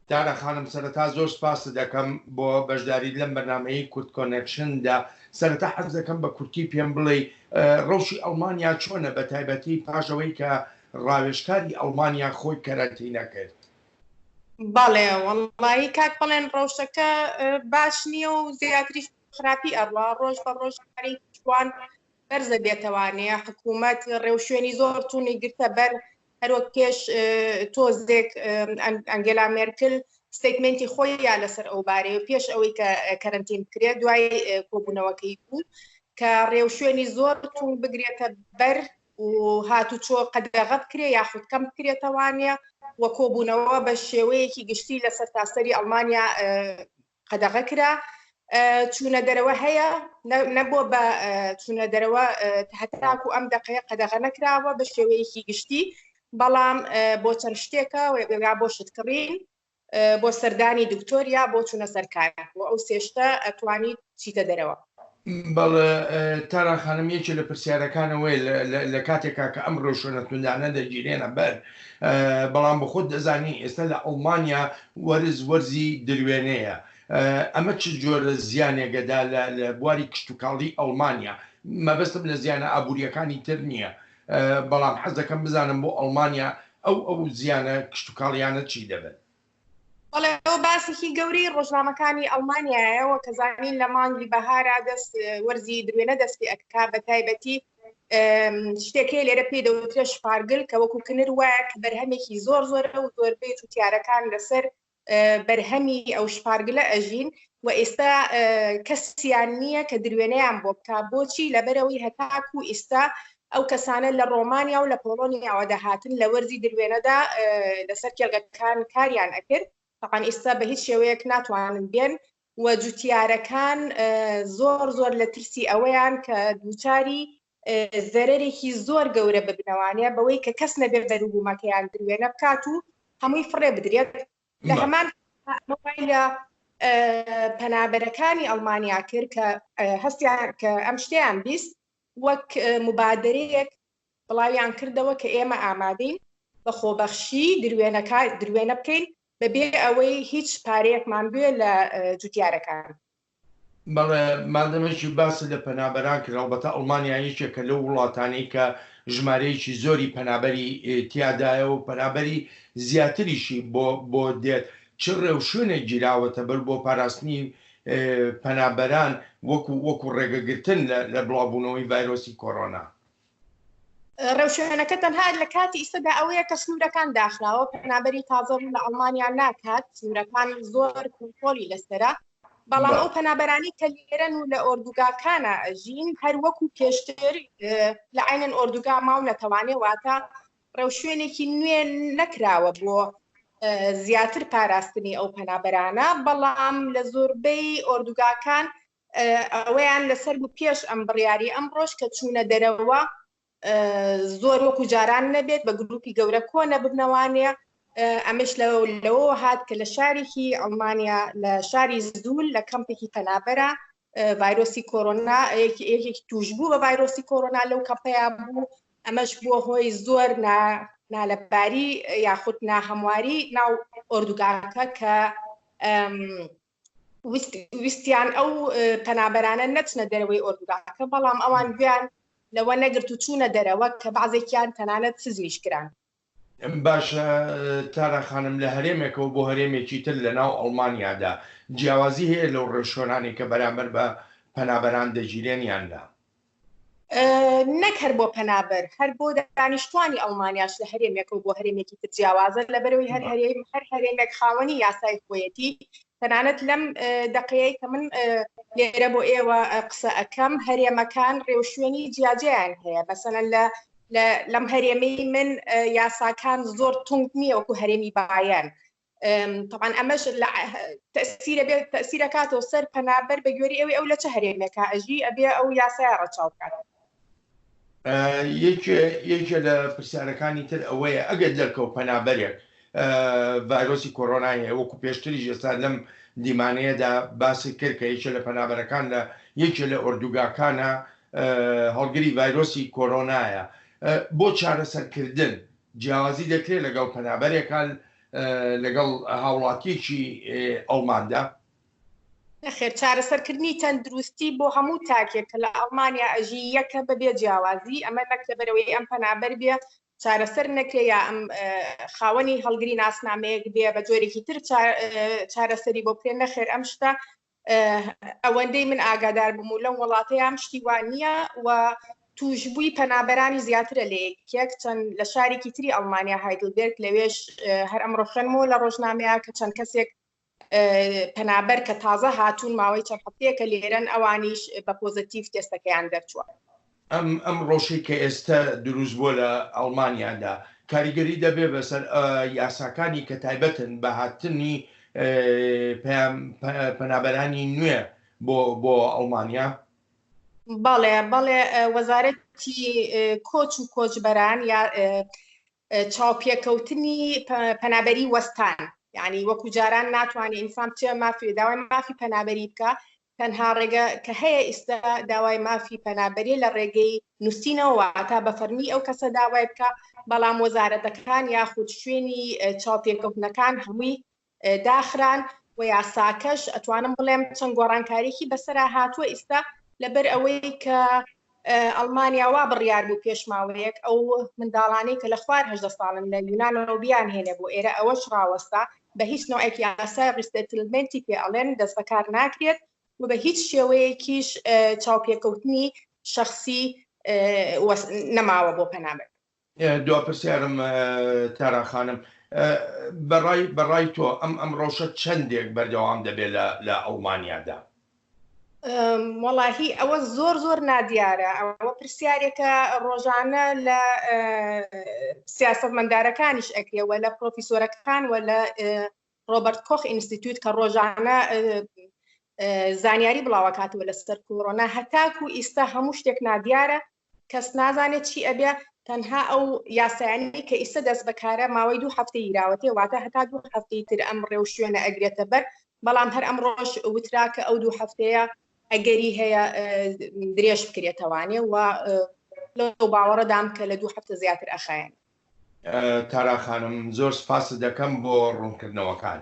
تارا خانم سەرەتا زۆر سپاست دەکەم بۆ بەشداریت لەم بەرنامەیەی کورد کۆنێکشن دا. سەرەتا حەز دەکەم بە کورتی پێم بڵێی ڕەوشی ئەڵمانیا چۆنە بە تایبەتی پاش ئەوەی کە ڕاوێژکاری ئەڵمانیا خۆی کەرەنتینە کرد؟ بەڵێ وەڵایی کاک بەڵێن ڕەوشەکە باش نییە و زیاتریش خراپی ئەڕوا ڕۆژ بە ڕۆژ ژمارەی تووشبووان بەرزە بێتەوانەیە حکوومەت ڕێوشوێنی زۆر توونی گرتە بەر هەروەک پێش تۆزێک ئەنگێلا مێرکل ستەیتمێنتی خۆی یا لەسەر ئەو بارەیە و پێش ئەوەی کە کەرەنتین بکرێت دوای کۆبوونەوەکەی بوو کە ڕێوشوێنی زۆر توند بگرێتە بەر و هاتوچۆ قەدەغە بکرێ یاخود کەم بکرێتەوانە و کۆبوونەوە بە شێوەیەکی گشتی لە سەرتاسەری ئەڵمانیا قەدەغە کرا چوونە دەرەوە هەیە نەبووە بە چوونە دەرەوە هەتاکو ئەم دەقەیە قەدەغە نەکراوە بە شێوەیەکی گشتی بەڵام بۆ چەند شتێکە یا بۆ شت کڕین بۆ سەردانی دکتۆر یا بۆ چوونە سەرکار بۆ ئەو سێشتە ئەتوانی چیتە دەرەوە. بەڵێ تارا خانم یەکێ لە پرسیارەکان ئەوەیە لە کاتێکا کە ئەم ڕێوشوێنە توندانە دەگیرێنە بەر بەڵام بە خۆت دەزانی ئێستا لە ئەڵمانیا وەرز وەرزی دروێنەیە ئەمە چ جۆرە زیانێگەدا لە بواری کشتوکاڵی ئەڵمانیا مەبەستم لە زیانە ئابووریەکانی تر نییە بەڵام حەز دەکەم بزانم بۆ ئەڵمانیا ئەو ئەو زیانە کشتوکاڵیانە چی دەبن؟ بەڵێ ئەوە باسێکی گەورەی ڕۆژنامەکانی ئەڵمانیایە و کە زانین لە مانگی بەهارا دەست وەرزی دروێنە دەست پێ ئەکا بە تایبەتی شتێک هەیە لێرە پێی دەوترێت شپارگل کە وەکو کنر وایە کە بەرهەمێکی زۆر زۆرە و زۆربەی جوتیارەکان لەسەر بەرهەمی ئەو شپارگلە ئەژین و ئێستا کەسیان نییە کە دروێنەیان بۆ بکا بۆچی لەبەرەوەی هەتاکو ئێستا ئەو کەسانە لە ڕۆمانیا و لە پۆڵۆنیاوە دەهاتن لە وەرزی دروێنەدا لەسەر کێڵگەکان کاریان ئەکرد تەبعەن ئیستا بە هیچ شێوەیەک ناتوانن بێن و جوتیارەکان زۆر زۆر لە ترسی ئەوەیان کە دووچاری زەرەرێکی زۆر گەورە ببنەوانە بەوەی کە کەس نەبێت بەروبوومەکەیان دروێنە بکات و هەمووی فڕێ بدرێت لە هەمان وای لە پەنابەرەکانی ئەڵمانیا کرد کە هەستیان کە ئەم شتیان 20 وەک موبادەرەیەک بڵاویان کردەوە کە ئێمە ئامادەین بە خۆبەخشی دروێنەکە دروێنە بکەین بەبێ ئەوەی هیچ پارەیەکمان بوێ لە جوتیارەکان. بەڵێ، مادەمێکی باست لە پەنابەران کرد، ئەڵبەتە ئەڵمانیا یەکێکە لەو وڵاتانەی کە ژمارەیەکی زۆری پەنابەری تیادایە و پەنابەری زیاتریشی بۆ بۆ دێت، چ ڕێوشوێنێک گیراوەتە بەر بۆ پاراستنی پەنابەران وەکو وەکو ڕێگەگرتن لە لە بڵاوبوونەوەی ڤایرۆسی کۆرۆنا؟ ڕێوشوێنەکە تەنها لە کاتی ئیستەدا ئەوەیە کە سنوورەکان داخراوە، پەنابەری تازە ڕوو لە ئەڵمانیا ناکات، سنوورەکان زۆر کۆنترۆڵی لەسەرە، بەڵام ئەو پەنابەرانەی کە لێرەن و لە ئۆردوگاکانە ئەژین هەر وەکو پێشتر لە عەینەن ئۆردوگا ماونەتەوانێ، واتە ڕێوشوێنێکی نوێ نەکراوە بۆ زیاتر پاراستنی ئەو پەنابەرانە، بەڵام لە زۆربەی ئۆردوگاکان ئەوەیان لەسەر بوو پێش ئەم بڕیاری ئەمڕۆش کە چوونە دەرەوە زۆر وەکو جاران نەبێت بە گروپی گەورە کۆ نەببنەوانێ ئەمەش لەوەوە هات کە لە شارێکی ئەڵمانیا لە شاری زول لە کەمپێکی پەنابەرە ڤایرۆسی کۆرۆنا یەکێکی توشبوو بە ڤایرۆسی کۆرۆنا لەو کەمپەیا بوو ئەمەش بووە هۆی زۆر نالەباری یاخود ناهەمواری ناو ئۆردوگاکە کە ویستیان ئەو پەنابەرانە نەچنە دەرەوەی ئۆردوگاکە بەڵام ئەوان گوێیان لەوە نەگرت و چوونە دەرەوە کە بەعزێکیان تەنانەت سزنیش کران. باشە تارا خانم لە هەرێمێکەوە بۆ هەرێمێکی تر لە ناو ئەڵمانیادا جیاوازی هەیە لەو ڕێوشوێنانەی کە بەرامبەر بە پەنابەران دەگیرێن یان نا؟ نەک هەر بۆ پەنابەر هەر بۆ دانیشتوانی ئەڵمانیاش لە هەرێمێکەوە بۆ هەرێمێکی تر جیاوازە لەبەرەوەی هەر هەرێم هەر هەرێمێک خاوەنی یاسای خۆیەتی تەنانەت لەم دەقەیەی کە من لێرە بۆ ئێوە قسە ئەکەم هەرێمەکان ڕێوشوێنی جیاجیان هەیە مەسەلەن لە لەم هەرێمەی من یاساکان زۆر توند نییە وەکو هەرێمی بایەن طبعا ئەمەش تەسیرە بێت تەسیرەکاتەوە سەر پەنابەر بە گوێری ئەوی ئەو لە چ هەرێمێکا ئەژی ئەبێ ئەو یاسای ڕەچاو بکات. یەکێ لە پرسیارەکانی تر ئەوەیە ئەگەر دەرکەوت پەنابەرێک ڤایرۆسی کۆرۆنای هەیە وەکو پێشتریش ئێستا لەم دیمانەیەدا باست کرد کە یەکێ لە پەنابەرەکان لە یەکێ لە ئۆردوگاکانە هەڵگری ڤایرۆسی کۆرۆنایە بۆ چارەسەرکردن جیاوازی دەکرێت لەگەڵ پەنابەرێکا لەگەڵ هاوڵاتیەکی ئەڵماندا؟ نەخێر، چارەسەرکردنی تەندروستی بۆ هەموو تاکێک کە لە ئەڵمانیا ئەژی یەکە بەبێ جیاوازی، ئەمە نەک لەبەرئەوەی ئەم پەنابەر بێ چارەسەر نەکرێ یا ئەم خاوەنی هەڵگری ناسنامەیەک بێ بە جۆرێکی تر چارەسەری بۆ بکرێ، نەخێر ئەم شتە ئەوەندەی من ئاگادار بووم و لەم وڵاتەیان شتی وا نییە و توشبووی پەنابەرانی زیاترە لە یەکێک چەند لە شارێکی تری ئەڵمانیا هایدلبێرگ لەوێش هەر ئەمڕۆ خوێنمەوە لە ڕۆژنامەیە کە چەند کەسێک پەنابەر کە تازە هاتوون ماوەی چەند هەفتەیەکە لێرەن ئەوانیش بە پۆزەتیڤ تێستەکەیان دەرچووە. ئەم ئەم ڕەوشەی کە ئێستە دروست بووە لە ئەڵمانیادا کاریگەری دەبێ بەسەر یاساکانی کە تایبەتن بە هاتنی پەیام پەنابەرانی نوێ بۆ بۆ ئەڵمانیا؟ بەڵێ بەڵێ وەزارەتی کۆچ و کۆچبەران یا چاوپێکەوتنی پەنابەری وەستان یعنی وەکو جاران ناتوانێت ئینسان بچێ مافی داوای مافی پەنابەری بکە تەنها ڕێگە کە هەیە ئیستا داوای مافی پەنابەری لە ڕێگەی نووسینەوە واتا بە فەرمی ئەو کەسە داوای بکە بەڵام وەزارەتەکان یاخود شوێنی چاوپێکەوتنەکان هەمووی داخران و یاساکەش ئەتوانم بڵێم چەند گۆڕانکاریی بەسەرا هاتووە ئیستا لەبەر ئەوەی کە ئەڵمانیا وا بڕیار بوو پێش ماوەیەک ئەو منداڵانەی کە لە خوار هەژدە ساڵن لە یونانەوە بیانهێنێ بۆ ئێرە ئەوەش ڕاوەستا بە هیچ نوعێک یاسای ڕیستێتلمێنتی پێ ئەڵێن دەست بەکار ناکرێت و بە هیچ شێوەیەکیش چاوپێکەوتنی شەخسی نەماوە بۆ پەنابەر. دوا پرسیارم تارا خانم بەڕای بەڕای تۆ ئەم ئەم ڕەوشە چەندێک بەردەوام دەبێت لە لە ئەڵمانیادا؟ وەڵاهی ئەوە زۆر زۆر نادیارە ئەوە پرسیارێکە ڕۆژانە لە سیاسەتمەندارەکانیش ئەکرێ وە لە پرۆفیسۆرەکان وە لە ڕۆبەرت کۆخ ئینستیتوت کە ڕۆژانە زانیاری بڵاوەکاتەوە لەسەر کۆرۆنا هەتاکو ئیستا هەموو شتێک نادیارە کەس نازانێت چی ئەبێ تەنها ئەو یاسایانەی کە ئیستا دەست بەکارە ماوەی دوو هەفتەی گیراوەتێ واتە هەتا دوو هەفتەی تر ئەم ڕێوشوێنە ئەگرێتە بەر بەڵام هەر ئەمڕۆش وترا کە ئەو دوو هەفتەیە ئەگەری هەیە درێژ بکرێتەوانێ و لەو باوەڕەدام کە لە دوو هەفتە زیاتر ئەخایەن. تارا خانم زۆر سپاست دەکەم بۆ ڕوونکردنەوەکان.